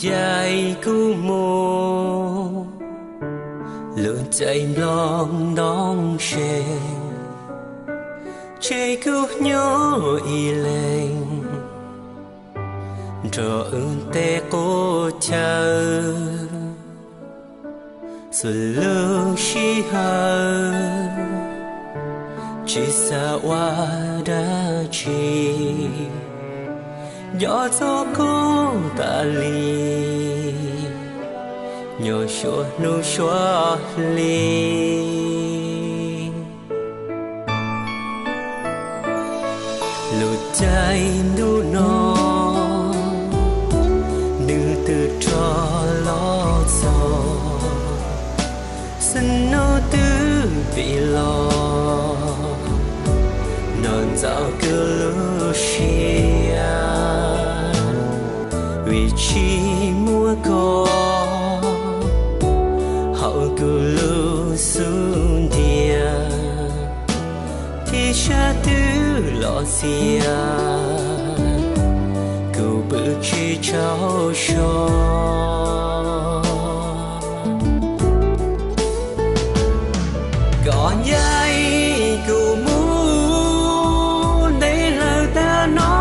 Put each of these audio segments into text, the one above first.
Caij kuv mus, lub caij nplooj ntoo se, tseg kuv nyob ib leeg nrog wb tej qub chaw. Txhua lub sij hawm tsis xav ua dab tsi, nco txog koj tas li, nyob suav hnub suav hli. Lub caij ntuj no, nws twb rov los txog, xwb hnub twb pib los, no ntxaus kuv lub siab, vim tsis muaj koj hauv kuv lub xub ntiag, thiab sab twg los txias, kuv pw tsis tsaug zog. Koj ncaim kuv mus ntev lawm tag no,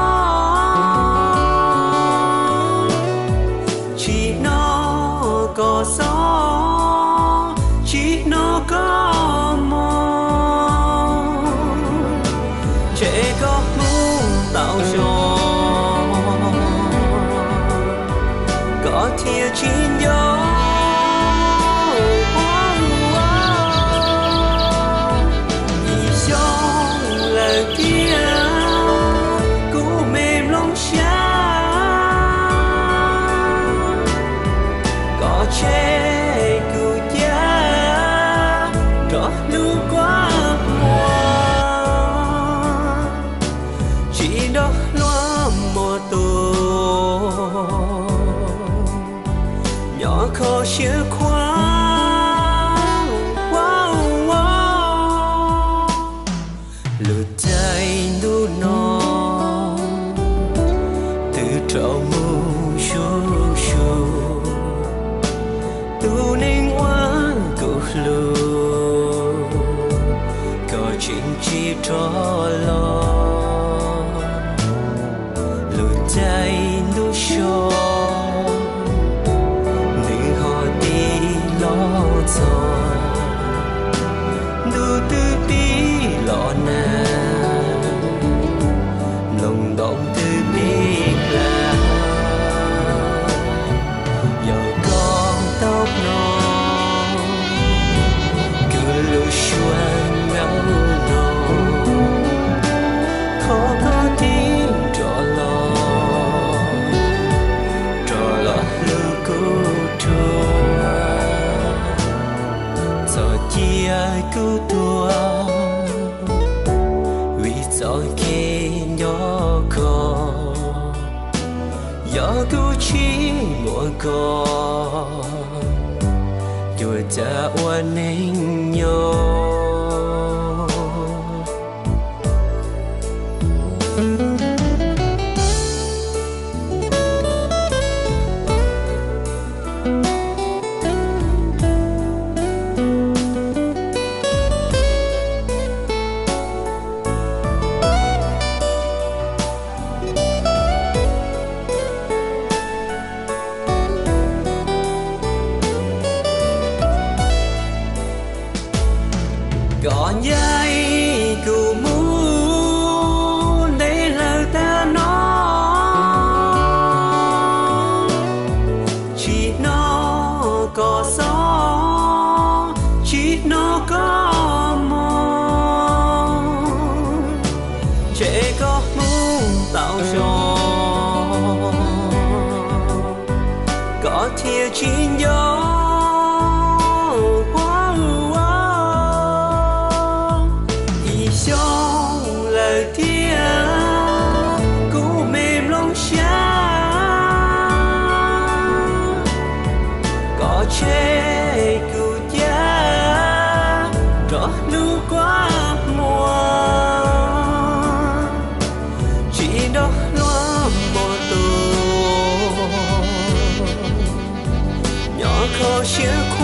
tsis hnov koj xob, tsis hnov koj moo, tseg koj hnub tau zog, koj thiaj tsis nco. Ib xyoos lawm tiag, kuv me nplooj siab, koj tseg kuv cia nrog hlub kua muag, tsis nrog hlub muaj tus nyob kho siab khuav. Lub caij ntuj no twb rov mus zuj zus, tus neeg uas kuv hlub, koj tseem tsis rov los. Lub caij ntuj so, nws ho tig los txog, ntuj twb pib los nag, nplooj ntoo twb pib hla, yog koj tau hnov kuv lub suab nkauj no, thov koj tig rov los, rov los hlub kuv dua, txhob cia kuv tuag, vim txoj kev nco koj, yog kuv tsis muaj koj, yuav cas ua neeg nyob. Koj ncaim kuv mus ntev lawm tag no, tsis hnov koj xob, tsis hnov koj moo, tseg koj hnub tau zog, koj thiaj tsis nco. Ib xyoos lawm tiag, kuv me nplooj siab, koj tseg kuv cia nrog hlub kua muag, tsis nrog hlub muaj tus Koj siab